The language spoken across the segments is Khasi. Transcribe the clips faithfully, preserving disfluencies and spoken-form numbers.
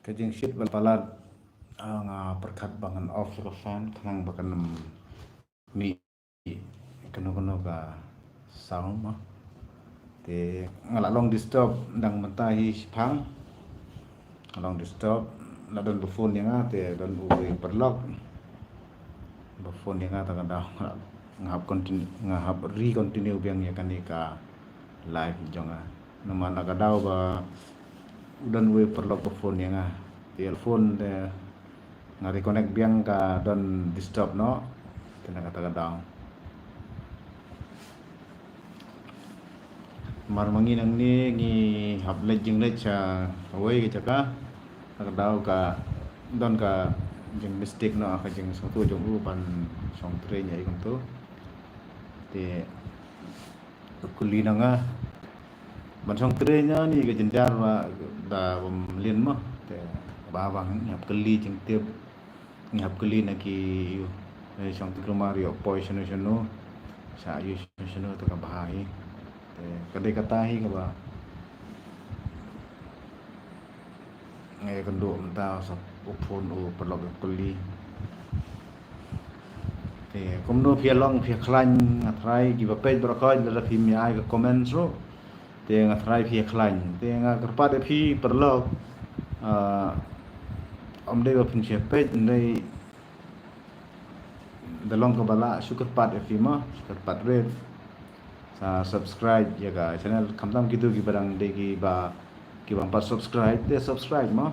Ka jingshit ba la palat, ah, nga pyrkhat ba ngan off ka fan, khnang ba kan ym mih kano kano ka sound mo. Te nga la long disturb dang mynta hi shipang. Nga long disturb, la don ba phone ïa nga, te don uwei u paralok ba phone ïa nga, ta ka daw nga hap continue, nga hap re-continue biang ïa kane ka live jong nga. Namar na ka daw ba u don uwei u paralok ba phone ïa nga. Te phone te nga reconnect biang, ka don disturb noh. Te na kata ka daw. Mar ma ngi nangne ngi hap leit jingleit sha kawei ka jaka. Na ka daw ka don ka jingmistake noh ka jingsngewthuh jong u ban shong trei ïa i kumto. Te u kylli na nga ban shong trei ïa ni ka jynjar ba da bym lin mo. Te ba ba ngi hap kylli jingtip, ngi hap kylli na ki ïu, eh, shong trei kumar ïoh poi shano shano, sa ïu shano shano, te ka bha hi. Te ka dei kata hi kaba nga ïakynduh mynta, sa u phone u paralok u kylli. Te kumno phi ïa long, phi ïa khlaiñ? Nga tharai kiba peit baroh khoit, lada phim ïa ai ka comment ruh, te nga tharai phi ïa khlaiñ. Te nga kyrpad ïa phi paralok, ah, ym dei ba phin shu peit, ym dei, da long kaba lah, shu kyrpad ïa phi mo, shu kyrpad rit. Sa subscribe ïa ka channel, khamtam kito kiba dang dei kiba, kiba ym pat subscribe, te subscribe mo.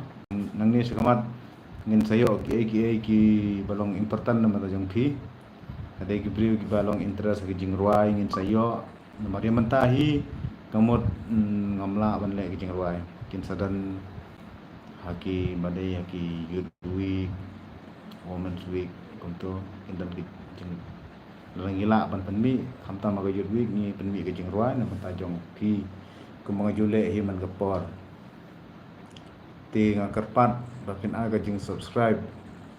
Nangne shakhmat ngin sa ïoh kiei kiei kiba long important na ka bynta jong phi. Ka dei ki briew kiba long interest ha ki jingrwai, ngin sa ïoh. Namar ïa mynta hi ka mut, mm, ngam lah ban leh ki jingrwai. Kin sa don ha ki, ba dei ha ki Youth Week, Women's Week, kumto, kin don ki jing, lada ngi lah ban pynmih, khamtam ha ka Youth Week ngi pynmih ka jingrwai na ka bynta jong phi, kumba nga ju leh hi man ka por. Te nga kyrpad ba phin ai ka jing subscribe,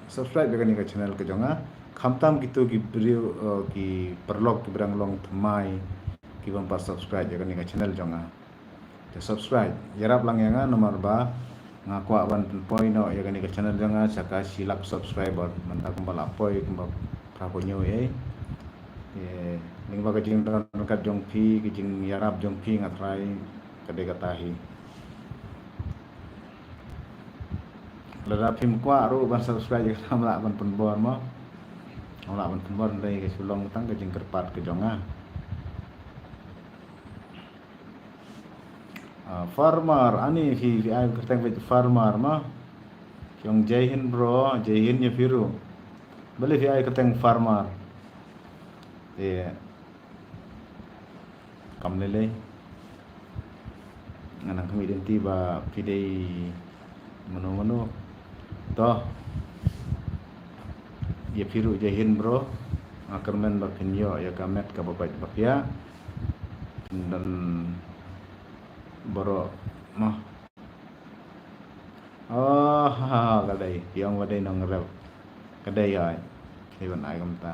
subscribe ïa kane ka channel ka jong nga. Khamtam kito ki briew, eh, ki paralok kiba dang long thymmai, kiba ym pat subscribe ïa kane ka channel jong nga, te subscribe, ïarap lang ïa nga, namar ba nga kwah ban pynpoi noh ïa kane ka channel jong nga sha ka shi lak subscriber. Mynta kumba la poi kumba phra phew hynñiew ei. Te lyngba ka jingdon ryngkat jong phi, ka jingïarap jong phi, nga tharai ka dei kata hi. Lada phim kwah ruh ban subscribe ïa nga, ngam lah ban pynbor mo. Ngam lah ban pynbor, hynrei ka shu long tang ka jingkyrpad ka jong nga. Ah, farmer, ani phi, phi ai kyrteng beit farmer mo. Ki ong Jai Hind bro, Jai Hind ïa phi ruh. Balei phi ai kyrteng farmer? Te kam lei lei. Nga nang khmih lynti ba phi dei mano mano. To, ïa phi ruh Jai Hind bro. Nga kyrmen ba phin ïoh ïa ka met kaba beit ba piah. Phin don baroh mo. Oh, ha, ha, ka dei, phi ong ba dei nongrep. Ka dei, oi. Phi ban ai kumta.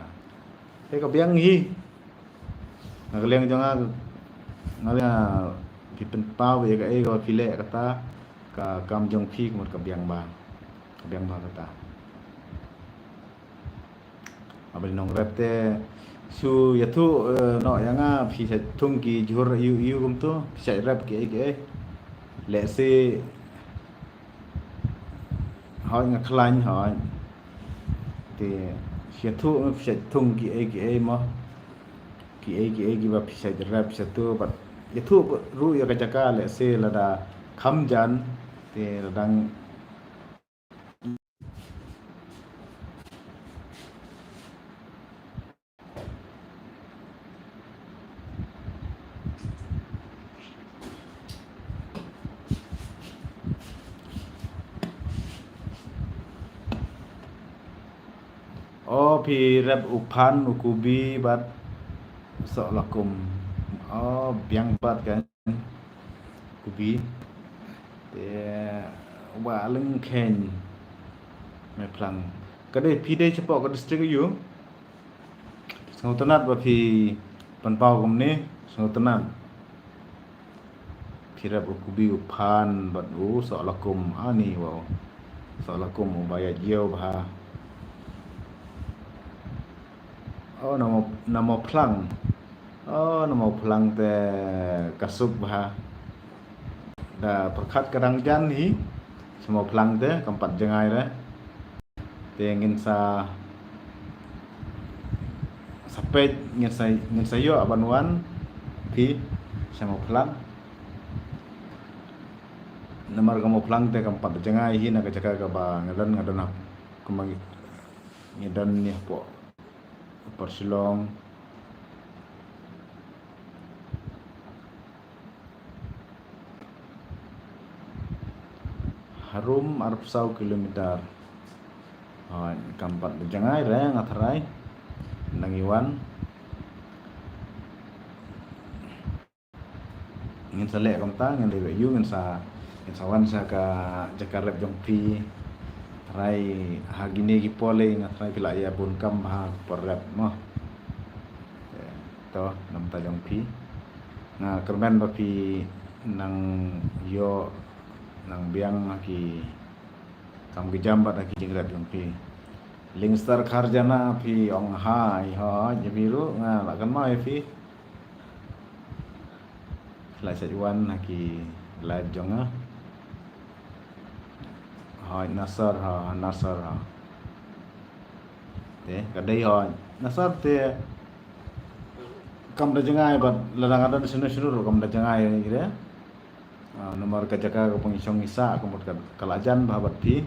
Te ka biang hi. Na ka liang jong nga, nga la phi pynpaw ïa kaei kaba phi leh kata, ka kam jong phi ka mut ka biang bha. Ka biang bha kata. Haba nongrep te shu ïathuh, eh, noh ïa nga, phi shait thung ki jhur ïu ïu kumto, phi shait rep kiei kiei. Lehse hooid nga khlaiñ hooid. Te shu ïathuh, phi shait thung kiei kiei mo. Kiei kiei kiba phi shait rep shatu, bad ïathuh ruh ïa ka jaka, lehse lada kham jan te la dang O, phi rep u phan, u kubi bad soh lakum. O, biang bad kan. Kubi. Te wa leng khen. Me plang. Ka dei phi dei shapoh ka district aiu? Sngewtynnat ba phi pynpaw kumne, sngewtynnat. Phi rep u kubi, u phan bad u soh lakum, ani wow. Sa la kum u ba ïa jiw bha. Oh, namo, namo phlang. Oh, namo phlang te ka suk bha. Da pyrkhat ka dang jan hi. Samo phlang te kam pat jngai re. Te ngin sa, sa peit, ngin sa, ngin sa ïoh ban wan phi samo phlang. Namar ka mo phlang te kam pat jngai hi na ka jaka kaba nga don, nga don hap, kumba ngi, ngi don ni hapoh Upper Shillong. Harum arphew saw kilometer. Hooid, kam pat jngai re nga tharai. Nang iwan. Ngin sa leh kumta, ngin leh ïu, ngin sa, ngin sa wan sha ka jaka rep jong phi. Tharai ha kine ki por lei nga tharai phi la ïa bun kam ha ka por rep mo. To, namta jong phi. Nga kyrmen ba phi nang ïoh, nang biang ha ki kam ki jam bad ha ki jingrep jong phi. Lingstar Kharjana phi ong hi, hooid, ïa phi ruh nga la kynmaw ïa phi. La sait wan ha ki live jong nga. Hooid, Nasar ha, Nasar ha. Te, ka dei hooid. Nasar te kam da jngai bad lada nga don shano shano ruh kam da jngai re. Ah, namar ka jaka ka pang i shong i sah, ka mut ka, ka la jan bha bad phi.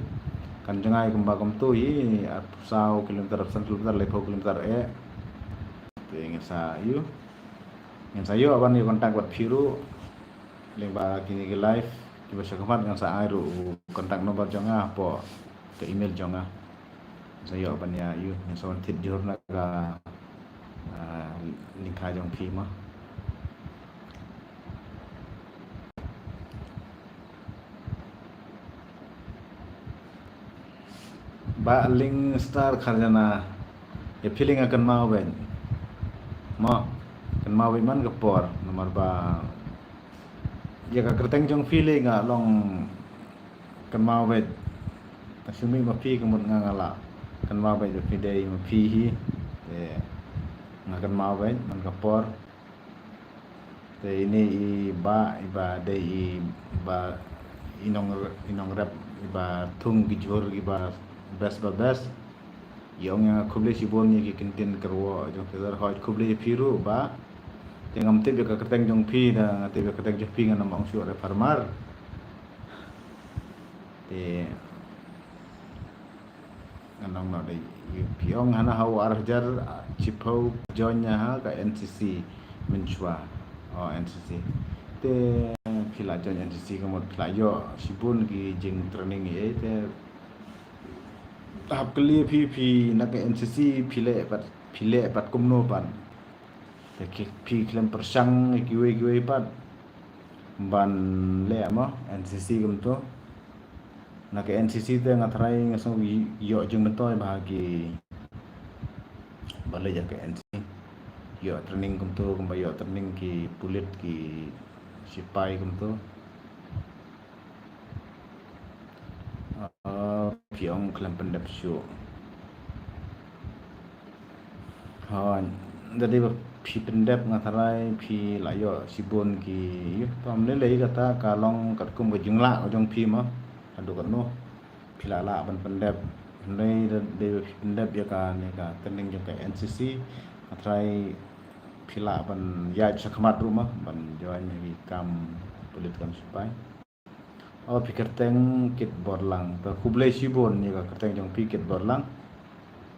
Kan jngai kumba kumto hi, arphew saw kilometer, arphew san kilometer, laiphew kilometer eh. Te ngin sa ïu. Ngin sa ïoh ban ïa contact bad phi ruh. Lyngba kine ki live kiba sha khmat ngan sa ai ruh u contact number jong nga hapoh ka email jong nga. Sa ïoh ban ïa ïu, ngin sa wan thied jhur na ka, ah, lyngkha jong phi mo. Bah Lingstar Kharjana, ïa phi lei nga kynmaw beit. Mo, kynmaw beit man ka por, namar ba ïa ka kyrteng jong phi lei nga long kynmaw beit. Ka shu mih ma phi ka mut nga nga la kynmaw beit ba phi dei ma phi hi. Te nga kynmaw beit man ka por. Te ine i bah, i bah dei i bah i nong, i nongrep, i bah thung ki jhur, i bah best ba best. I ong ïa nga khublei shibun ïa ki kyntien kyrwoh jong phi, hooid khublei ïa phi ruh bah. Te ngam tip ïa ka kyrteng jong phi, da nga tip ïa ka kyrteng jong phi ngan ym ong shuh re Farmer. Te ngan ong noh dei, phi ong hana ha u ar hajar shiphew join ïa ha ka N C C mynshuwa. Oh, N C C. Te phi la join N C C ka mut phi la ïoh shibun ki jingtraining ïa te hap kylli phi, phi na ka N C C phi leh pat, phi leh pat kumno pat. Te ki, phi khlem pyrshang kiwei kiwei pat ban leh mo N C C kumto. Na ka N C C te nga tharai nga sngew ïoh jingmyntoi bha ki ba leh ïa ka N C C. Ïoh training kumto, kumba ïoh training ki pulit, ki sipai kumto. Ah, phi ong khlem pyndep shuh. Ha, da dei ba phi pyndep nga tharai phi la ïoh shibun ki, ïoh tam lei lei kata ka long katkum ka jinglah ka jong phi mo. Haduh katno phi la lah ban pyndep. Hynrei da dei ba phi pyndep ïa kane ka training jong ka N C C, nga tharai phi lah ban ïaid shakhmat ruh mo ban join ïa ki kam pulit, kam sipai. Oh, phi kyrteng Kit Borlang. To khublei shibun ïa ka kyrteng jong phi Kit Borlang.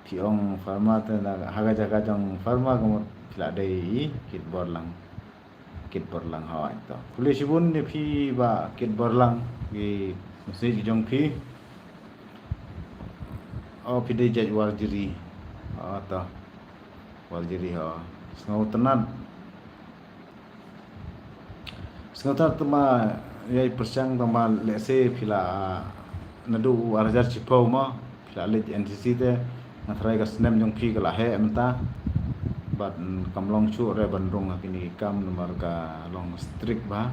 Phi ong Farmer te na ha ka jaka jong Farmer ka mut phi la dei i Kit Borlang. Kit Borlang, hooid to. Khublei shibun ïa phi bah Kit Borlang, ki message jong phi. Oh, phi dei jait Warjri. Oh, to. Warjri ho. Sngewtynnat. Sngewtynnat tang ba ïai pyrshang tang ba lehse phi la naduh u ar hajar shiphew mo phi la leit N C C te nga tharai ka snem jong phi ka la heh mynta. Bad, mm, kam long shuh re ban rung ha kine ki kam namar ka long strict bha.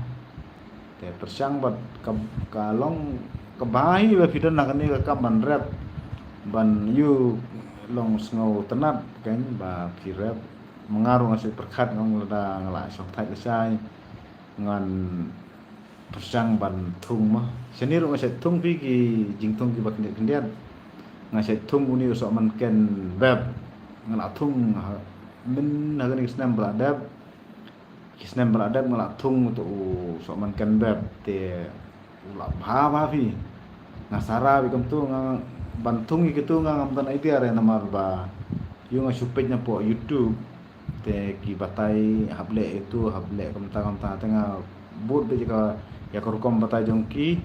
Te pyrshang bad ka, ka long Kaba hi ba phi don na kane ka kam ban rep, ban ïoh long sngewtynnat kein ba phi rep. Ma nga ruh nga shu pyrkhat, nga ong lada nga la shong thait lashai ngan pyrshang ban thung ma. Shane ruh nga shait thung phi ki jingthung kiba khyndiat khyndiat. Nga shait thung une u sohmynken beb. Nga la thung ha, mynta ha kane ka snem ba la dep. Ki snem ba la dep nga la thung uto u sohmynken beb te u la bha bha phi. Nga sara beit kumto, nga ban thung ïa kito nga ngam don idea re namar ba ïoh nga shu peit na poh YouTube. Te ki batai hap leh ito, hap leh kumta kumta, te nga bud beit ïa ka, ïa ka rukom batai jong ki.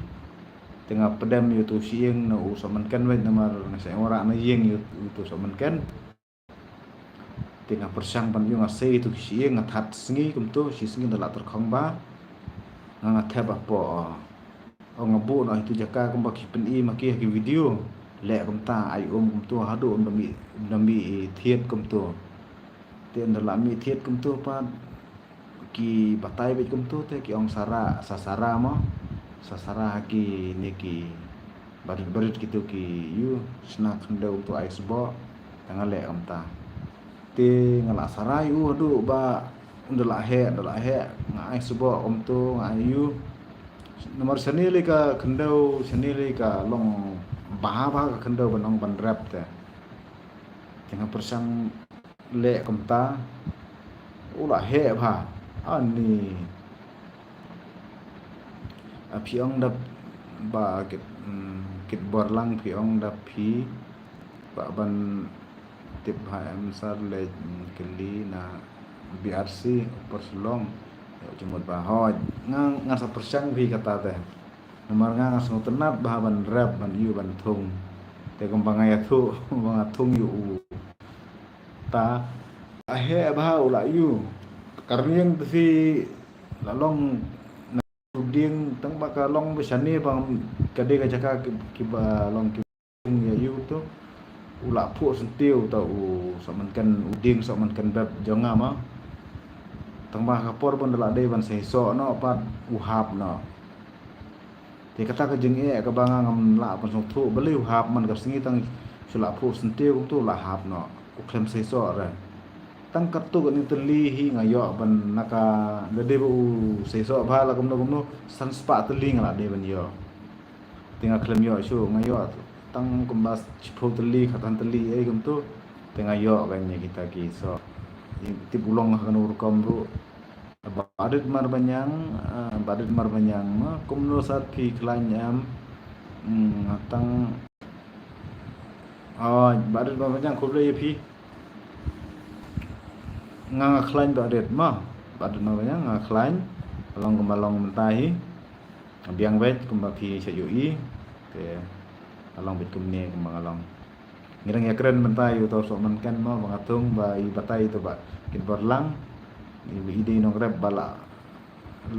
Te nga pdem ïa uto u shyieng na u sohmynken beit namar nga sa ïoh rah na ïing ïa uto u sohmynken. Te nga pyrshang ban ïoh nga sei ïa uto u shyieng, nga that sngi kumto, shi sngi da la tyrkhong bha. Nga, nga thep hapoh, o nga buh noh ïa uto u jaka kumba ki pyni ma ki ha ki video. Leh kumta, ai um kumto, haduh um da mih, um da mih thied kumto. Te ynda la mih thied kumto pat ki batai beit kumto te ki ong sara, sa sara mo. Sa sara ha kine ki barit barit kito ki ïoh shna khyndew kumto ai sboh. Te nga leh kumta. Te nga la sara ïoh haduh ba ynda la heh, ynda la heh nga ai sboh kumto, nga ai ïoh. Namar shane lei ka khyndew, shane lei ka long bha bha ka khyndew ban ong ban rep te. Te nga pyrshang leh kumta, u la heh bha. Ani, a phi ong da ba kit, mm, kit bor lang phi ong da phi ba ban tip ha em sar leh, mm, kylli na B R C Upper Shillong. Ïa jingmut ba hoi nga, nga sa pyrshang phi kata te. Namar nga nga sngewtynnat bha ban rep, ban ïoh ban thung. Te kumba nga ïathuh ba nga thung ïa u ta, a heh bha u la ïoh. Ka rynïeng te phi la long na u dieng tang ba ka long ba shane ba ka dei ka jaka ki, kiba long ki ïa ïoh to. U la phuh syntiew ta u sohmynken, u dieng sohmynken beb jong nga ma. Tang ba ka por ban da la dei ban sei soh noh pat u hap noh. Te kata ka jingeh kaba nga ngam lah ban sngewthuh, balei u hap man ka sngi tang shu la phuh syntiew kumto u la hap noh. U khlem sei soh re. Tang katto katne tylli hi nga ïoh ban na ka, lada dei ba u sei soh bha la kumno kumno, san spah tylli nga la dei ban ïoh. Te nga khlem ïoh shuh, nga ïoh tang kumba shiphew tylli, khatsan tylli ei kumto. Te nga ïoh kane kita ki soh. Tip u long ha kano rukom ruh. Barit Marbaniang, ah, Barit Marbaniang ma, kumno sat phi khlaiñ em? Hmm, tang. Oh, Barit Marbaniang, khublei ïa phi. Nga nga khlaiñ Barit ma, Barit Marbaniang nga khlaiñ. Long kumba long mynta hi. Biang beit kumba phi sa ïohi. Te long beit kumne kumba nga long. Ngi dang ïakren mynta ïa uto u sohmynken mo ba nga thung ba i batai to ba kit bor lang. I, i dei nongrep ba la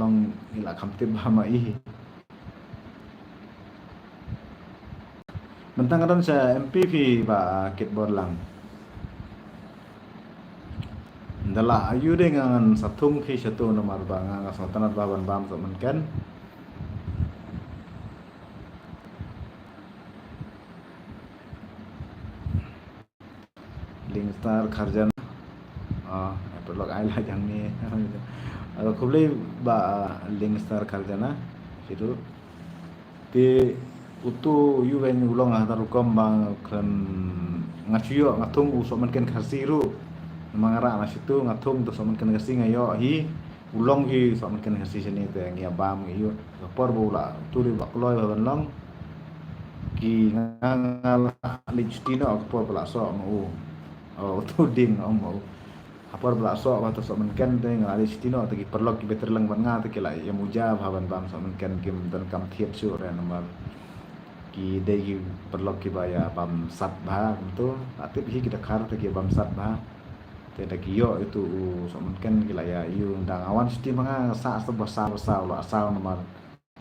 long i la kham tip ba ma i. Mynta nga don sa M P phi ba kit bor lang. Nda la ïoh dei nga ngan sa thung phi sha to namar ba nga nga sngewtynnat ba ban bam sohmynken. Lingstar Kharjana. Ah, paralok ai la jang ni. Ah, khublei ba, ah, Lingstar Kharjana. Situ. Te uto u ïoh u long ha kata rukom ba khlem nga shu ïoh nga thung u sohmynken Khasi ruh. Namar nga rah na situ nga thung uto u sohmynken Khasi nga ïoh hi. U long hi sohmynken Khasi shane te ngi ïa bam ngi ïoh. Ka por ba u la tu ri ba kloi ba ban long. Ki nga nga la leit shuti noh ka por ba la soh ma u. Oh, uto u dieng ong ma u. Ha por ba la soh ba to sohmynken te nga la leit shuti noh te ki paralok ki ba tyrleng bad nga te ki la ïa muja ba ban bam sohmynken kim donkam thied shuh re namar. Ki dei ki paralok kiba ïa bam sat bha kumto. La tip hi ki dkhar te ki bam sat bha. Te da ki ïoh ito u sohmynken ki la ïa ïoh dang awan shuti ma nga sa sa ba sa ba sa u la saw namar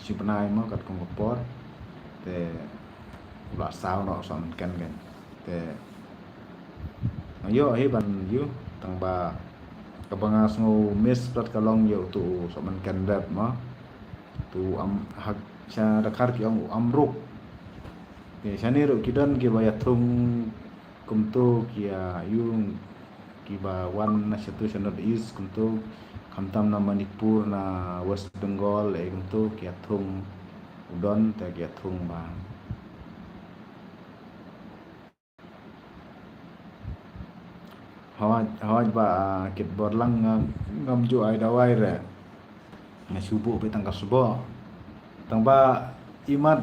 shi bnai mo katkum ka por. Te u la saw noh u sohmynken kan. Te nga ïoh hi ban ïoh tang ba kaba nga sngew miss pat ka long ïa uto u sohmynken beb mo. Tu am hak sha dkhar ki ong u amruk. Te shane ruh ki don kiba ïathung kumto ki ïa ïung kiba wan na shatu sha North East kumto, khamtam na Manipur, na West Bengal, eh kumto ki ïathung u don te ki ïathung ba. Hawai, hawai ba, ah, kit bor lang nga, ngam ju ai dawai re. Nga shu buh phi tang ka sboh. Tang ba imat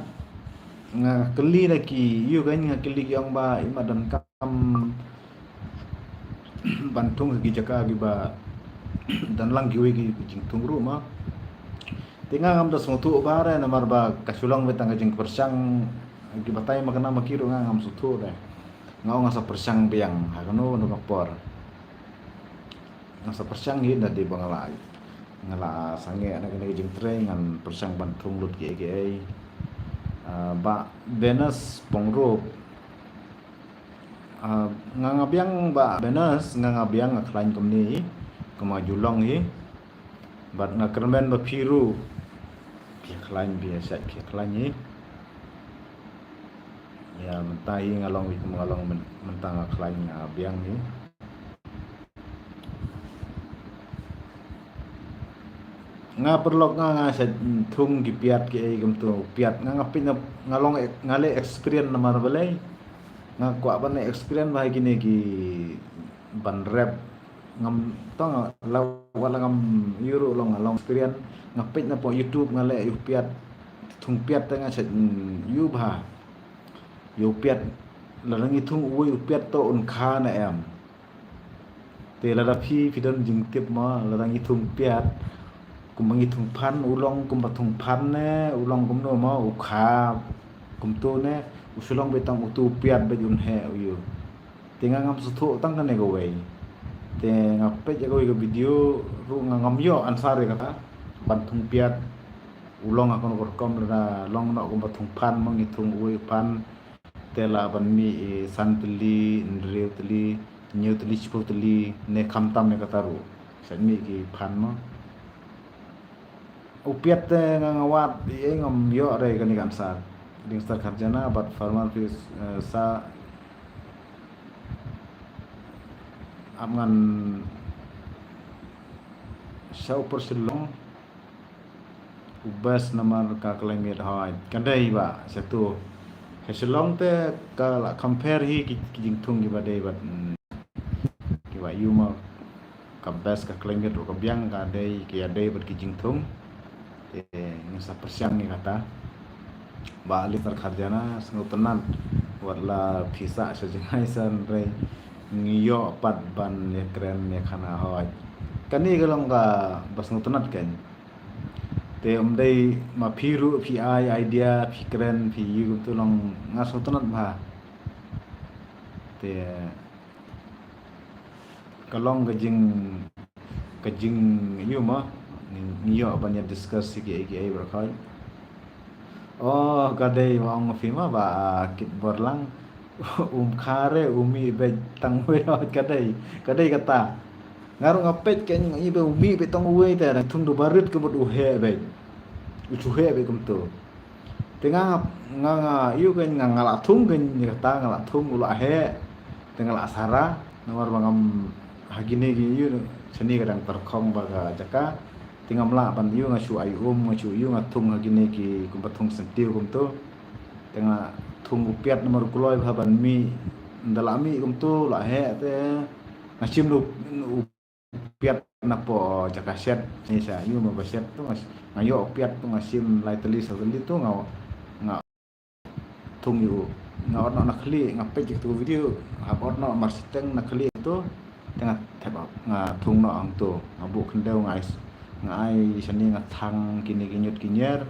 nga kylli da ki, ïu kan nga kylli ki ong ba imat don kam ban thung ki jaka kiba don lang kiwei ki jingthung ruh ma. Te nga ngam da sngewthuh ba re namar ba ka shu long phi tang ka jingpyrshang ki batai ma kane ma ki ruh nga ngam sngewthuh re. Nga ong nga sa pyrshang biang ha kano kano ka por. Nga sa pyrshang hi da dei ba nga la, nga la sangeh na kane ka jingtrei ngan pyrshang ban thung lut kiei kiei. Ah, ba Venus Pongrup. Ah, nga nga biang ba Venus, nga nga biang nga khlaiñ kumne hi, kumba ju long hi. Bad nga kyrmen ba phi ruh phi khlaiñ, phi shait phi khlaiñ hi. Ïa mynta hi nga long hi kumba nga long myn-, mynta nga khlaiñ nga biang hi. Nga paralok nga nga shait thung ki piat kiei kumto, piat nga nga peit na, nga long ek-, nga leh experience namar balei. Nga kwah ban leh experience ba ha kine ki ban rep ngam tong la, wat la ngam ïu ruh long, long experience. Nga peit na poh YouTube nga leh ïu piat, thung piat te nga shait ïu bha. Ïu piat, lada ngi thung uwei u piat to un kha ne em. Te lada phi, phi don jingtip ma, lada ngi thung piat kumba ngi thung phan, u long kumba thung phan ne, u long kumno ma, u kha kumto ne, u shu long beit tang utu u piat beit un heh u ïu. Te nga ngam sngewthuh tang kane kawei. Te nga peit ïa kawei ka video ruh nga ngam ïoh answer ïa kata ban thung piat. U long ha kano ka rukom, lada long noh kumba thung phan ma, ngi thung uwei u phan. Te lah ban mih i san tylli, hynriew tylli, hynñiew tylli, shiphew tylli, ne khamtam ne kata ruh. Sa mih ki phan ma. U piat te nga nga wad, eh, ngam ïoh re kane ka answer. Dingstar Kharjana, bad Farmer Fish, eh, sa ap ngan sha u por Shillong. U best namar ka climate hoi. Ka dei ba, shatu. Ha Shillong te ka la compare hi ki, ki jingthung kiba dei bad, mm, kiba ïu ma ka best ka climate ruh ka biang ka dei, ki ïa dei bad ki jingthung. Te ngin sa pyrshang ïa kata. Ba Dingstar Kharjana, sngewtynnat. Wat la phi sah sha jngai san re ngi ïoh pat ban ïa kren ïa khana hoi. Kane ka long kaba sngewtynnat kan. Te ym dei ma phi ruh phi ai idea, phi kren, phi ïu kumto long nga sngewtynnat bha. Te ka long ka jing, ka jingïu ma, ngi, ngi ïoh ban ïa discuss ïa kiei kiei baroh khoit. Oh, ka dei ma ong phi ma ba, ah, kit bor lang. Um kha re, u mih beit tang uwei, ka dei, ka dei kata. Nga ruh nga peit ka ngi ba u mih beit tang uwei te, dang thung da barit ka mut u heh beit. U shu heh beit kumto. Te nga, nga, nga, ïu ka nga, nga la thung ka ngi kata, nga la thung u la heh. Te nga la sara, namar ba ngam ha kine ki ïu, shane ka dang tyrkhong ba ka jaka. Te ngam lah ban ïu nga shu ai um, nga shu ïu nga thung ha kine ki kumba thung syntiew kumto. Te nga thung u piat namar u kloi bha ban mih, ynda la mih kumto, la heh te. Nga shim u, u piat napoh jaka shet, ni sa ïu ma ba shet to, nga, nga ïoh u piat to, nga shim lai tylli saw tylli to, nga, nga thung ïa u. Nga ot noh na khlieh, nga peit ïa katu ka video, hap ot noh mar shiteng na khlieh to, te nga thep, nga thung noh hangto, nga buh khyndew nga ai, nga ai shane nga thang kine ki ñiut ki ñier,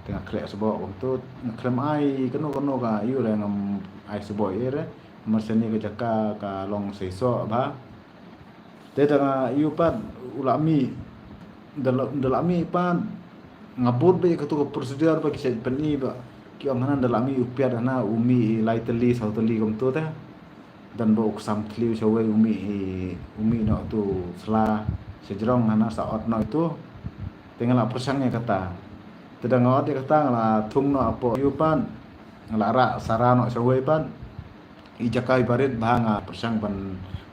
te nga khleh sboh hangto, nga khlem ai kano kano ka ïu re ngam ai sboh ïa re, mar shane ka jaka ka long seisoh bha. Te da nga ïu pat u la mih, da la, da la mih pat nga bud ba ïa katu ka procedure ba ki sa pyni ba ki ong hana da la mih u piat hana u mih i lai tylli saw tylli kumto te. Dan ba u ksam thliew sha wei u mih i, u mih noh tu sla sha jrong hana sa ot noh itu. Te nga la pyrshang ïa kata. Te da nga ot ïa kata nga la thung noh hapoh ïu pat. nga la rah sara noh shawei pat. I jaka i barit bha nga pyrshang ban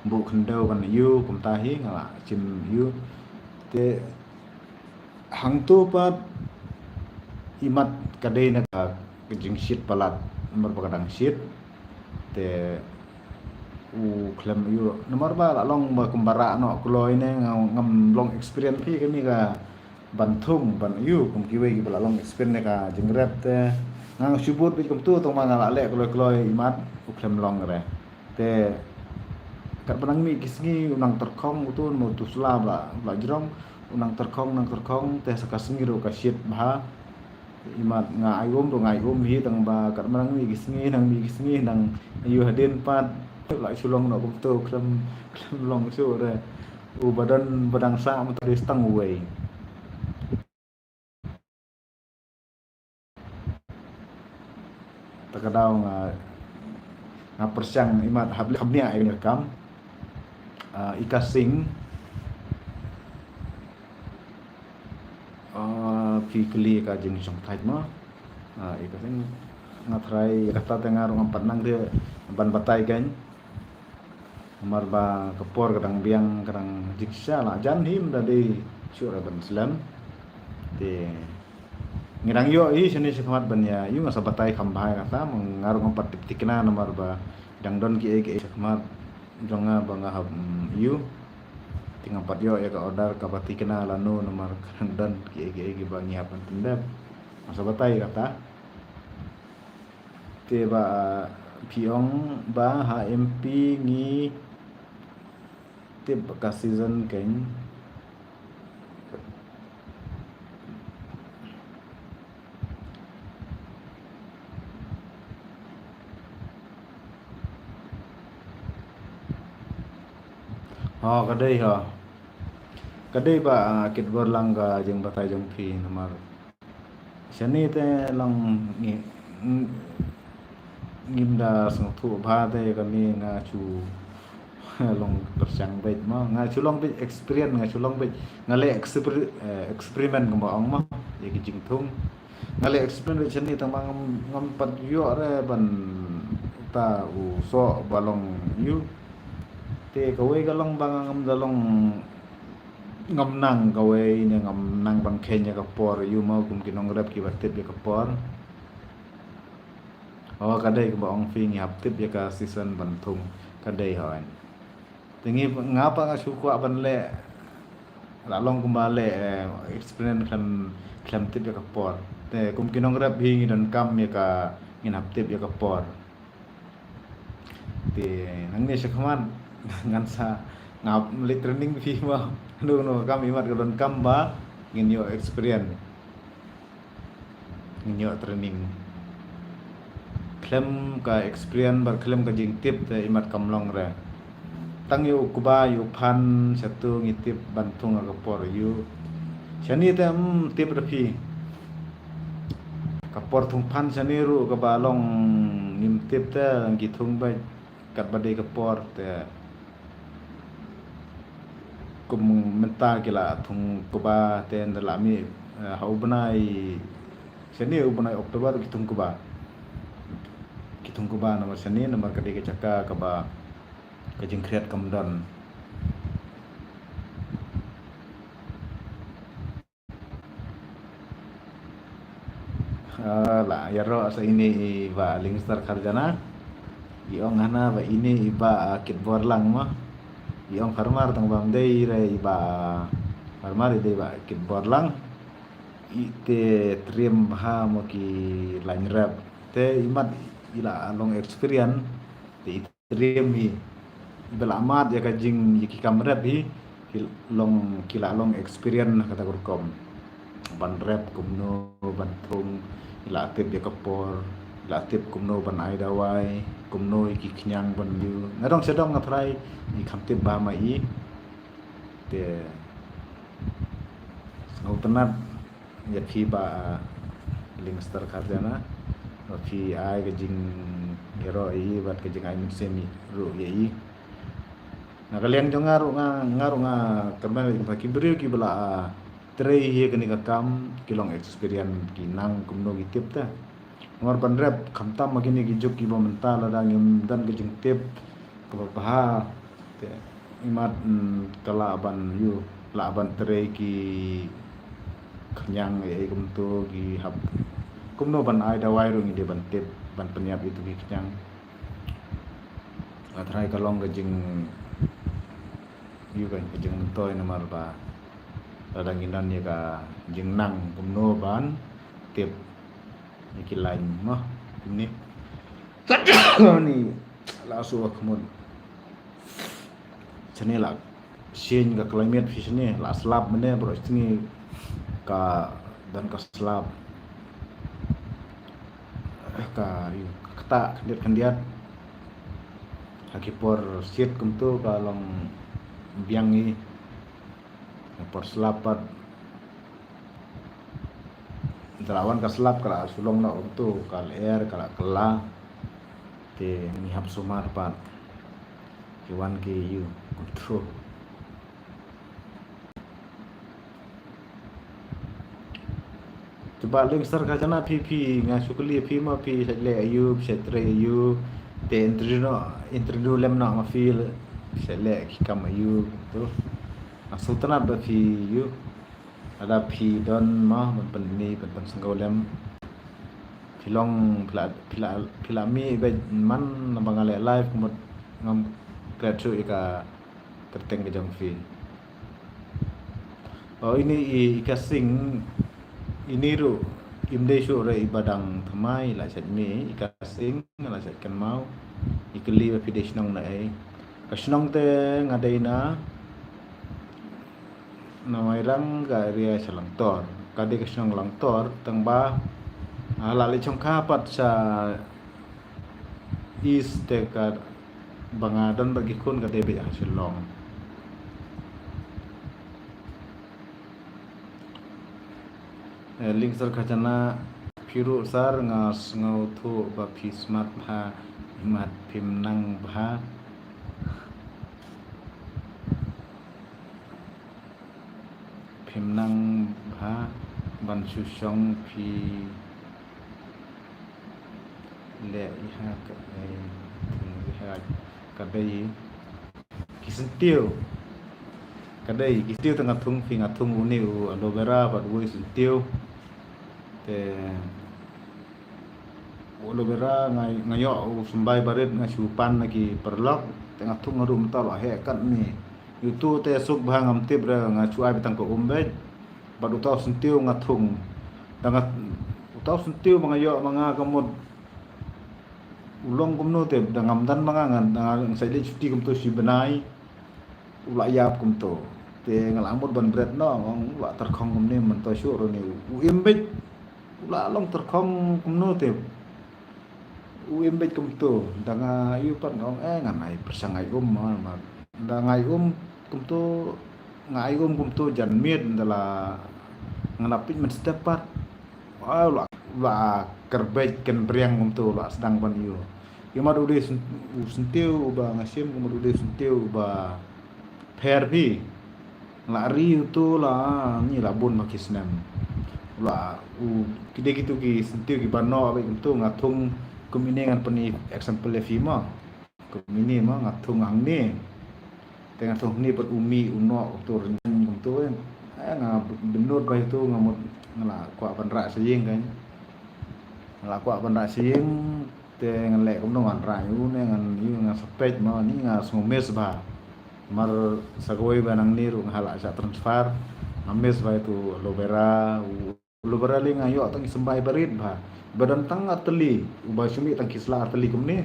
buh khyndew ban ïoh kumta hi nga la shim ïoh. Te hangto pat imat ka dei na ka jingshit palat namar ba ka dang shit. Te u khlem ïoh namar ba la long ba kumba rah noh kloi ne nga ngam long experience phi kane ka ban thung ban ïoh kum kiwei kiba la long experience ne ka jingrep te nga shu bud bit kumtu tang ma nga la leh kloi kloi imat u khlem long re. Te kat ba nang mih ki sngi u nang tyrkhong utu mo tu sla ba ba jrong u nang tyrkhong nang tyrkhong te sa ka sngi ruh ka shit bha. Imat nga ai um ruh nga ai um hi tang ba kat ma nang mih ki sngi nang mih ki sngi nang ïoh hadien pat la shu long noh kumtu khlem khlem long shuh re. U ba don ba dang sah mynta dei stang uwei. Ta ka daw nga nga pyrshang imat hap leh kham nia ai kam. Ah, i Ka Sing. Ah, phi kylli ka jingshongthait mo. Ah, i Ka Sing nga tharai kata te nga ruh ngam pat nang de ban batai kan. Namar ba ka por ka dang biang ka dang jingshisha la jan hi mynta dei shuh re ban slem. Te ngi dang ïoh hi shane shakhmat ban ïa ïoh nga sa batai kham bha ïa kata ma nga ruh ngam pat tip thikna namar ba dang don kiei kiei shakhmat jong nga ba nga hap, mm, ïoh. Te ngam pat ïoh ïa ka order kaba thikna lano namar ka dang don kiei kiei kiba ngi hap ban pyndep. Nga sa batai ïa kata. Te ba phi ong ba ha M P ngi tip ka season keiñ. Ho ka dei ho. Ka dei ba, ah, kit bor lang ka jingbatai jong phi namar. Shane te long ngi, ng-, ngim da sngewthuh bha te kane nga shu long pyrshang beit mo. Nga shu long beit experience, nga shu long beit, nga leh exper-, eh, experiment kumba ong mo. Ïa ki jingthung. Nga leh experiment beit shane tang ba ngam, ngam pat ïoh re ban ta u soh ba long ïoh. Te kawei ka long ba ngam da long ngam nang kawei ne ngam nang ban kheiñ ïa ka por ïoh mo kum ki nongrep kiba tip ïa ka por. Oh, ka dei kumba ong phi ngi hap tip ïa ka season ban thung. Ka dei hoi. Te ngi nga pa nga shu kwah ban leh la long kumba leh, eh, experience khlem khlem tip ïa ka por. Te kum ki nongrep hi ngi donkam ïa ka ngin hap tip ïa ka por. Te nangne shakhmat ngan sa ngap leit training phi mo. No no kam imat ka donkam ba ngin ïoh experience. Ngin ïoh training. Khlem ka experience bad khlem ka jingtip te imat kam long re. Tang ïa u kba ïa u phan shatu ngi tip ban thung ka por ïa u. Shane te, mm, tip da phi. Ka por thung phan shane ruh kaba long ngim tip te ngi thung beit katba dei ka por te. Kum mynta ki la thung kba te nda la mih, eh, ha u bnai shane u bnai October ki thung kba. Ki thung kba namar shane namar ka dei ka jaka kaba ka jingkhriat kam don. Ah, la ïaroh sa ine i Bah Lingster Kharjana. I ong hana ba ine i Bah, ah, Kitborlang mo. I ong farmar tang ba ym dei re i Bah, ah, farmar i dei Bah Kitborlang. I te triem bha mo ki lain rep. Te imat i la long experience. Te i triem hi. Iba la mad ïa ka jing ïa ki kam rep hi. Ki long, ki la long experience na kata ka rukom. Ban rep kumno, ban thung, i la tip ïa ka por, i la tip kumno ban ai dawai, kumno ïa ki khñiang ban ïoh. Nadong shadong nga tharai i kham tip bha ma i. Te sngewtynnat ïa phi Bah Lingster Kharjana ba phi ai ka jingïaroh ïa i bad ka jingai mynsiem ruh ïa i. Na ka liang jong nga ruh nga, nga ruh nga kyrmen ba ki briew kiba la, ah, trei ïa kane ka kam ki long experience, ki nang kumno ki tip te. Namar ban rep khamtam ma kine ki juk kiba mynta lada ngim don ka jingtip kaba bha, te imat, mm, ka lah ban ïoh, lah ban trei ki khñiang ei ei kumto ki hap. Kumno ban ai dawai ruh ngi dei ban tip, ban pynïap ïa tu ki khñiang. Nga tharai ka long ka jing, ïoh ka jingmyntoi namar ba lada ngi don ïa ka jingnang kumno ban tip ïa ki lain mo. Ni ni la su ka mut. Shane la change ka climate phi shane, la slap mane bro, shane ka don ka slap. Ka, ka ktah khyndiat khyndiat. Ha ki por shit kumto ka long biang i. Ha por slap pat. Te la wan ka slap ka la sulong noh kumto, ka lyer ka la kylla. Te ngi hap sumar pat. Ki wan ki ïoh kumto. Te ba Lyngstad Khajana phi, phi nga shu kylli phi ma phi shait leh aïu, phi shait trei aïu. Te interview noh, interview lem noh ma phi, phi shait leh ki kam aïu tu. Nga sngewtynnat ba phi ïoh. Lada phi don ma ban pynmih ban pynsngewlem. Phi long phi la, phi la, phi la mih bad man naba nga leh live ka mut ngam klet shuh ïa ka kyrteng ka jong phi. Oh, ini i, i Kasing, ini ruh im dei shuh re i ba dang thymmai, la shait mih i Kasing, la shait kynmaw. I kylli ba phi dei shnong na ei. Ka shnong te nga dei na na Mairang ka area sha Langtor. Ka dei ka shnong Langtor tang ba, ah, la leit shongkha pat sha East te ka ba nga don bad ki khun ka dei beit ha Shillong. Eh, Lyngstad Khajana, phi ruh sir nga sngewthuh ba phi smart bha, imat phim nang bha. Phim nang bha ban shu shong phi leh i ha ka, eh, i ha ka dei ki syntiew. Ka dei ki syntiew te nga thung phi, nga thung une u aloe vera bad uwei u syntiew. Te u aloe vera nga, nga ïoh u symbai barit nga shu pan na ki paralok, te nga thung nga ruh mynta la heh katne. Utu te suk bha ngam tip re, nga shu ai beit tang ka um beit. Bad uta u syntiew nga thung. Da nga, uta u syntiew ba nga ïoh ma nga ka mut u long kumno te, da ngam don ma nga, nga, da nga shait leit shuti kumto shi bnai. U la ïap kumto. Te nga la mut ban bret noh, nga ong u la tyrkhong kumne, mynta shuh ruh ne u im beit. U la long tyrkhong kumno te. U im beit kumto, da nga ïoh pat nga ong, eh, ngan ai pyrshang ai um ma, ma. Da nga ai um kumto, nga ai um kumto jan miet da la nga la peit mynstep pat. Ai, u la, u la kyrbeit kynbriang kumto, u la sdang ban ïoh. Ïa ma u dei syn-, u syntiew uba nga shim, kum u dei syntiew uba pher phi. La ri uto la ni la bun ma ki snem. La u ki dei kitu ki syntiew kiba noh beit kumto nga thung kum ine ngan pyni example ïa phi ma. Kum ine ma nga thung hangne. Te nga thung hangne bad u mih u noh uto rynsan kumto eh. Eh, nga bynnud bha ïa uto nga mut nga la kwah ban rah sha ïing kan. Nga la kwah ban rah sha ïing. Te ngan leh kumno ngan rah ïa u ne ngan ïa u ngan sa peit ma ni nga sngew miss bha. Mar sa kawei ba nangne ruh nga la shah transfer. Nga miss bha ïa utu aloe vera, u aloe vera lei nga ïoh tang i symbai barit bha. Ba don tang artylli, uba shu mih tang ki sla artylli kumne.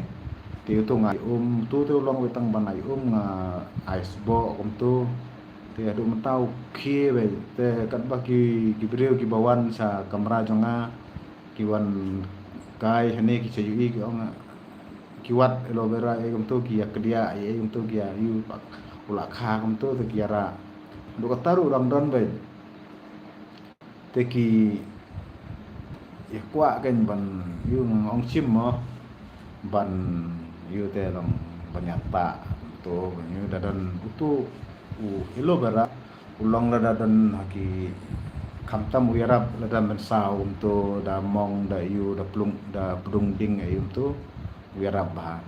Te utu nga ai um, utu te u long wei tang ban ai um nga ai sboh kumtu. Te haduh mynta u khie bha. Te katba ki, ki briew kiba wan sha kamra jong nga. Ki wan kai hangne ki sa ïohi ki ong ki wad aloe vera ei kumtu ki ïa kdiah ei kumtu ki ïa ïoh bad u la kha kumtu te ki ïa rah. Dei kata ruh dang don beit. Te ki ïa kwah kein ban ïoh nga ong shim mo ban ïoh te long ban ïa tah kumtu ban ïoh da don utu u aloe vera u long lada don ha ki Khamtam u ïarap lada mynsaw kumto da mong da ïu da plung da pdung ding ïu kumto u ïarap bha.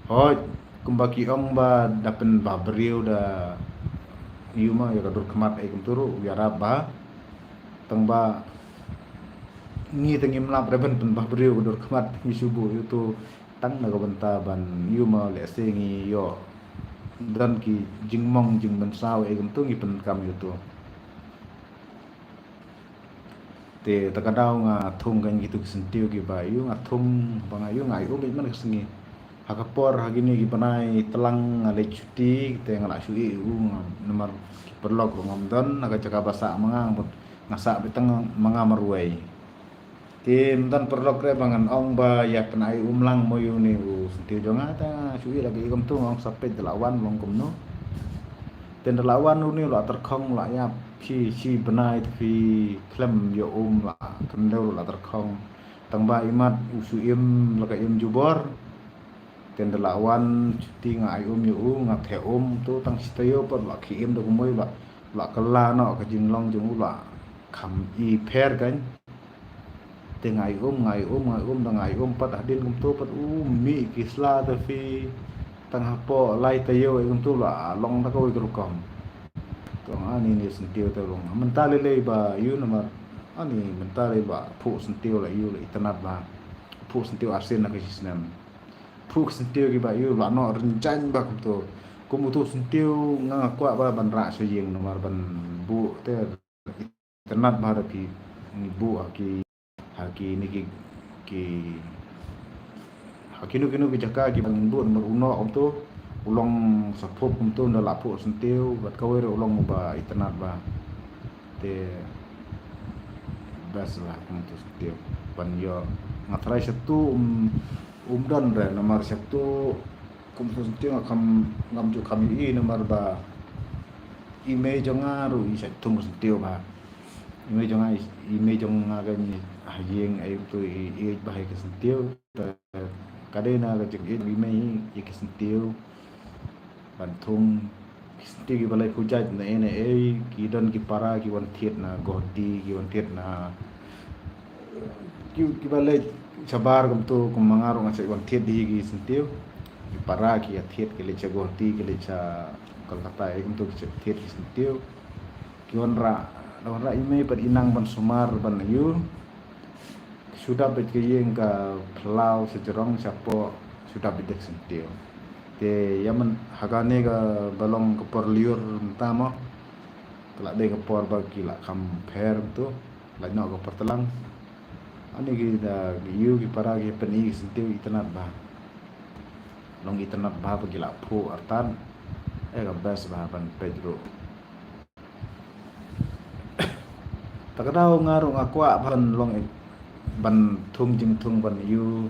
Hooid, kumba ki ong ba da pynbha briew da ïu ma ïa ka dur khmat ïa kumto ruh u ïarap bha. Tang ba ngi te ngim lap re ban pynbha briew ka dur khmat ngi shu buh ïa uto tang na ka bynta ban ïu ma lehse ngi ïoh don ki jingmong jingmynsaw ïa kumto ngi pynkam ïa uto. Te ta ka daw nga thung kan kitu ki syntiew kiba ïu nga thung ba nga ïu nga ïu bit man ka sngi. Ha ka por ha kine ki bnai tlang nga leit shuti te nga la shu ïu nga namar ki paralok ruh ngam don ha ka jaka ba sah ma nga nga sah bit tang ma nga marwei. Te mynta paralok re ba ngan ong ba ïa pynai um lang mo ïu ni u syntiew jong nga ta shu ïa lagi kumto nga ong sa peit da la wan long kumno. Te da la wan u ni u la tyrkhong u la ïap shi shi bnai te phi khlem ïa um la kyndew u la tyrkhong. Tang ba imat u shu im la ka im jubor. Te da la wan shuti nga ai um ïa u nga theh um to tang shi taïew pat la khie im da kumoi ba la kylla noh ka jinglong jong u la kham i pher kan. Te nga ai um nga ai um nga ai um da nga ai um pat hadien kumto pat u mih ki sla te phi tang hapoh lai taïew ai kumto la long da kawei ka rukom. To nga ani ni syntiew te long mynta lei lei ba ïu namar ani mynta lei ba phuh syntiew la ïu la itynnad ba phuh syntiew arsien na ka shisnem. Phuh ki syntiew kiba ïu la noh rynjang ba kumto. Kum uto syntiew nga nga kwah ba ban rah sha ïing namar ban buh te itynnad ba da phi ngi buh ha ki ha ki ni ki ki ha kino kino ki jaka kiba ngin buh namar u noh kumto u long sa phuh kumto da la phuh syntiew bad kawei ruh u long uba itynnad ba. Te best lah kum tu syntiew ban ïoh nga try satu um um don re namar satu kum tu syntiew nga kham ngam ju kham ïohi namar ba i mei jong nga ruh i sa thung syntiew ba i mei jong nga i mei jong nga ka ni ha ïing ai tu i i ba hai ka syntiew. Ka dei na ka jingïeit i mei i ka syntiew ban thung ki syntiew kiba leit khujat na ei na ei ki don ki para ki wan thied na Guwahati ki wan thied na ki kiba leit shabar kumto kum ma nga ruh nga sa wan thied hi ki syntiew ki para ki ïa thied ki leit sha Guwahati ki leit sha Kolkata ei kumto ki sa thied ki syntiew ki wanrah da wanrah i mei pat i nang ban sumar ban ïu. Shu dap bad ka ïing ka phyllaw sha jrong shapoh shu dap bad ka syntiew. Te ïa man ha kane ka ba long ka por lyiur mynta mo. Ka la dei ka por ba ki la kham pher to la noh ka por tlang. Ani ki da ki ïu ki para ki pyni ki syntiew itynnad ba long itynnad ba ba ki la phuh artat. Eh ka best ba ban peit ruh. Ta ka daw nga ruh nga kwah ban long ban thung jingthung ban ïu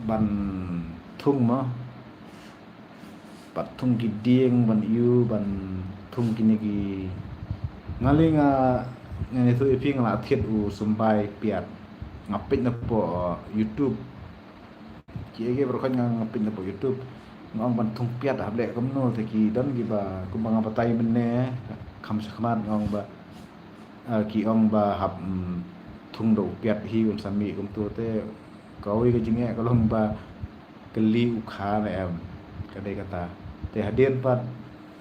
ban thung ma pat thung ki dieng ban ïu ban thung kine ki nga li nga nga ni tu ipi nga la thied u sumbai piat nga peit na po YouTube. Ki ege baroh nga nga peit na po YouTube nga ong ban thung piat hap leh kumno te ki don kiba kumba nga batai mynne kham shakhmat nga ong ba ki ong ba hap thung da u piat hi un sa mih kumto te kawei ka jingeh ka long ba kylli u kha ne em ka dei kata te hadien pat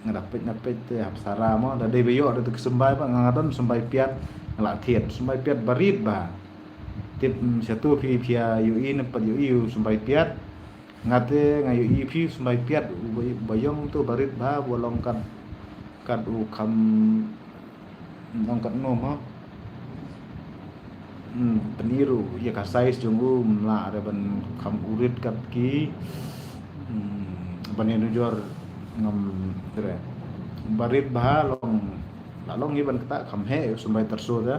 nga da peit na peit te hap sara mo da dei ba ïoh da tu ki sumbai ba nga nga don sumbai piat nga la thied sumbai piat barit ba. Tip satu phi phi ïohi ne pat ïohi u sumbai piat. Nga te nga ïohi phi u sumbai piat u ba ïong tu barit ba ba long kat kat u kham long kat nom ha. Pynïru ïa ka size jong u mla re ban kham urit kat ki ban ïa nujor ngam re barit ba long la long hi ban kata kham he u sumbai tarso da.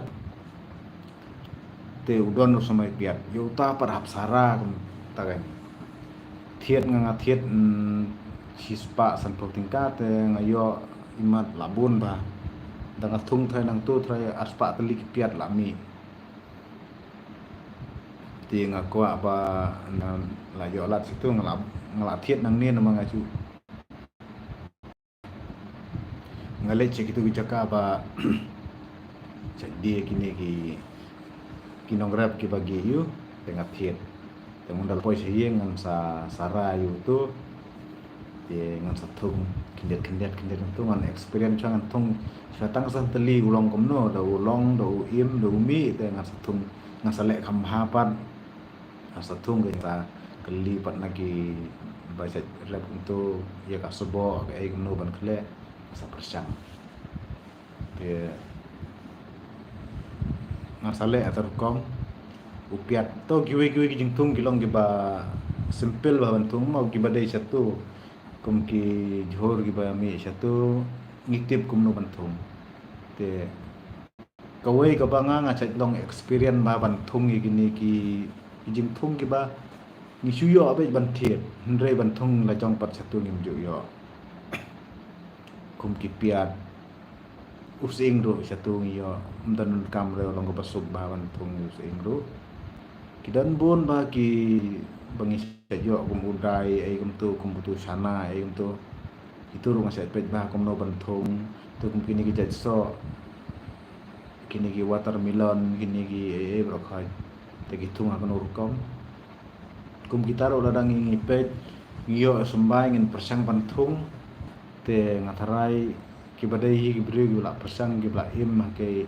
Te u don u sumbai piat ïa uta pat hap sara kum ta kan thied nga nga thied shispah sanphew tyngka te nga ïoh imat la bun ba da nga thung thrai nang tu thrai arspah tylli ki piat la mih. Te nga kwah ba na la ïoh lad situ nga la nga la thied nangne namar nga shu nga leit sha kitu ki jaka ba Shait die kine ki, ki nongrep kiba ki ïoh, te nga thied. Te ngan da poi sha ïing ngan sa, sa rai ïa uto. Te ngan sa thung khyndiat khyndiat khyndiat uto, ngan experience shuwa, ngan thung shuwa tang sa tylli u long kumno, da u long, da u im, da u mih, te ngan sa thung, ngan sa leh kham bha pat. Ngan sa thung, ngan sa kylli pat na kiba shait rep uto ïa ka sboh, kaei kumno ban khleh, ngan sa pyrshang. Te ngan sa leh ha kata rukom. U piat, to kiwei kiwei ki jingthung ki long kiba simple bha ban thung, mo, kiba dei shatu. Kum ki jhur kiba mih shatu, ngi tip kumno ban thung. Te kawei kaba nga, nga shait long experience bha ban thung ïa kine ki, ki jingthung kiba ngi shu ïoh beit ban thied, hynrei ban thung la jong pat shatu ngim ju ïoh. Kum ki piat, u sying ruh shatu ngi ïoh, ym don kam ruh long kaba suk bha ban thung u sying ruh. Ki don bun bha kiba ngi shait ïoh, kum u dai, ei kumto, kum uto u shana, ei kumto. Kito ruh nga shait peit bha kumno ban thung. To kum kine ki jait soh, kine ki watermelon, kine ki ei ei baroh khoit. Te ki thung ha kano rukom. Kum kita ruh lada ngi, ngi peit, ngi ïoh symbai, ngin pyrshang ban thung. Te nga tharai kiba dei hi ki briew kiba la pyrshang, kiba la im ha ki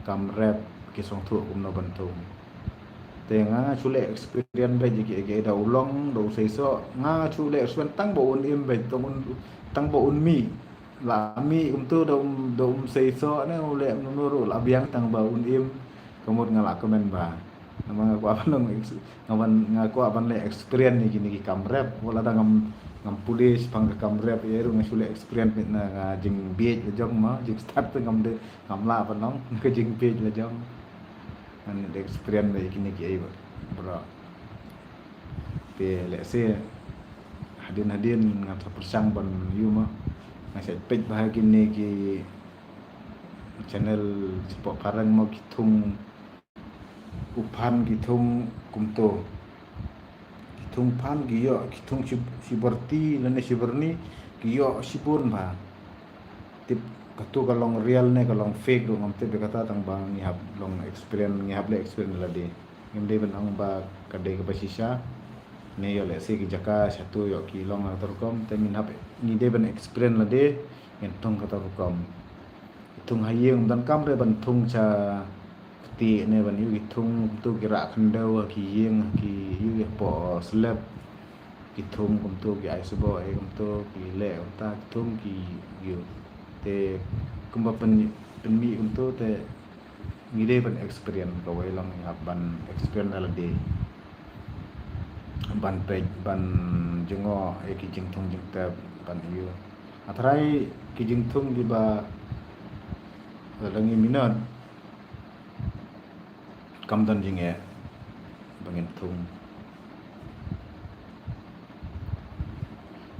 kam rep, ki sngewthuh kumno ban thung. Te nga shu leh experience beit ïa ki, ïa ki, da u long, da u seisoh, nga shu leh experience tang ba un im beit, tang un, tang ba un mih. La mih kumto da um, da um seisoh ne, u leh mano ruh la biang tang ba un im. Ka mut nga la kmen bha. Namar nga kwah ban long ex-, nga ban, nga kwah ban leh experience ïa kine ki kam rep. Wat lada ngam, ngam pule shaphang ka kam rep, ïa ruh nga shu leh experience beit na ka jingbieit la jong, mo, jingstad te ngam dei, ngam lah ban long, ka jingbieit la jong. Ngan leh experience beit ïa kine kiei baroh. Te lehse hadien hadien ngan sa pyrshang ban ïoh, mo. Nga shait peit bha kine ki channel shapoh phareng, mo, ki thung u phan, ki thung kumto. Ki thung phan ki ïoh, ki thung shi, shi byrti lane shi byrni ki ïoh shibun bha. Tip kato ka long real ne ka long fake ruh ngam tip ïa kata, tang ba ngi hap long experience, ngi hap leh experience lade. Ngim dei ban ong ba ka dei kaba shisha. Ne ïoh lehse ki jaka shatu ïoh ki long ha kata rukom, te ngin hap, ngi dei ban experience lade, ngin thung kata rukom. Thung ha ïing, ym donkam re ban thung sha kti ne ban ïoh ki thung kumto, ki rah khyndew ha ki ïing, ha ki ïoh hapoh slab. Ki thung kumto, ki ai sboh ei kumto, ki leh kumta, ki thung ki ïoh. Te kumba pyn, pynmih kumto te ngi dei ban experience, kawei long ngi hap ban experience da lade. Ban peit, ban jngoh ïa ki jingthung jingtep, ban ïoh. Nga tharai ki jingthung kiba lada ngi minot kam don jingeh ba ngin thung.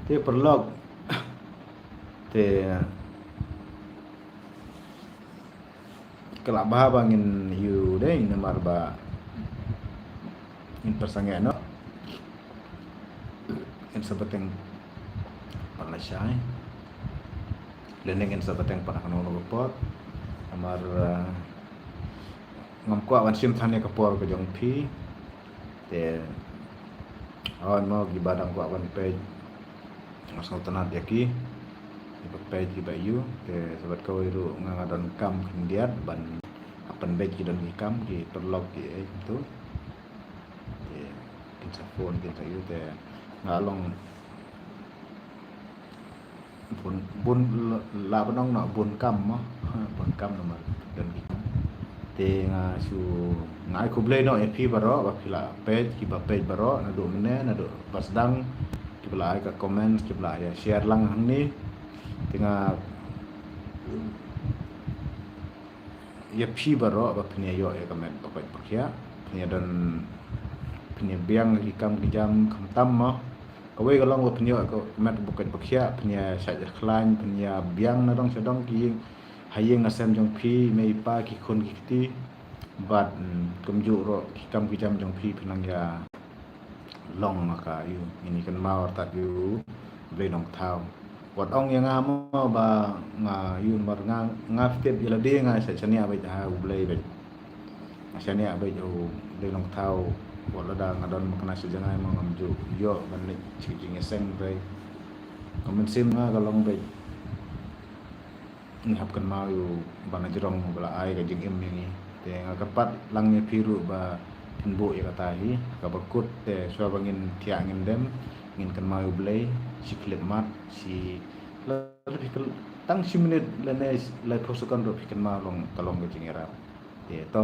Te paralok, te ka lah bha ba ngin ïoh dei, namar ba ngin pyrshang ïa no. Ngin sa bteng pat lashai. Lane ngin sa bteng pat ha kano kano ka por. Namar, eh, ngam kwah ban shim than ïa ka por ka jong phi. Te, hooid mo, kiba dang kwah ban peit, nga sngewtynnat ïa ki, kiba peit kiba ïoh. Te sa bad kawei ruh nga, nga donkam khyndiat ban hap pynbeit ki don ki kam, ki paralok kiei kumto. Te kin sa phone, kin sa ïoh, te nga long bun, bun la, la ban ong noh bun kam mo. Bun kam namar don ki kam. Te nga shu, nga ai khublei noh ïa phi baroh ba phi la peit, kiba peit baroh naduh mynne, naduh ba sdang, kiba la ai ka comment, kiba la ïa share lang hangne. Te nga ïa phi baroh ba phin ïa ïoh ïa ka met ba koit ba khiah, phin ïa don, phin ïa biang ki kam ki jam khamtam mo. Kawei ka long ba phin ïoh ka met ba koit ba khiah, phin ïa shait ïa khlaiñ, phin ïa biang na dong sha dong ki ïing, ha ïing ha sem jong phi, mei pa, ki khun ki kti. Bad, mm, kumjuh ruh ki kam ki jam jong phi phin nang ïa long ha ka ïoh, ngin ïa kynmaw artat ïoh Blei Nongthaw. Wat ong ïa nga mo ba nga ïoh namar nga, nga fit ïa lade nga sa shaniah bad ha U Blei bad. Nga shaniah bad U Blei Nongthaw, wat lada nga don makna sha jngai mo ngam ju ïoh ban leit sha ka jingïaseng. Hynrei ka mynsiem nga ka long bad ngi hap kynmaw ïa u ba na jrong ba la ai ka jingim ïa ngi. Te nga kyrpad lang ïa phi ruh ba phin buh ïa kata hi, kaba kut te shuwa ba ngin thiah ngin dem, ngin kynmaw ïa U Blei shi khyllipmat, shi, lada phi kyn-, tang shi minit lane laiphew second ruh phi kynmaw long, ka long ka jingïarap. Te to,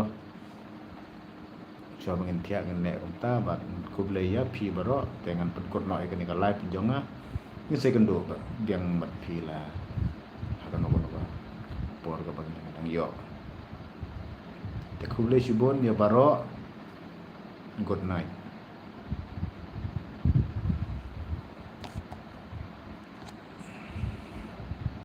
shuwa ba ngin thiah ngin leh kumta bad khublei ïa phi baroh. Te ngan pynkut noh ïa kane ka live jong nga. Ngin sa ïakynduh biang bad phi la ha kano kano ka por kaba ngin dang ïoh. Te khublei shibun ïa baroh. Good night.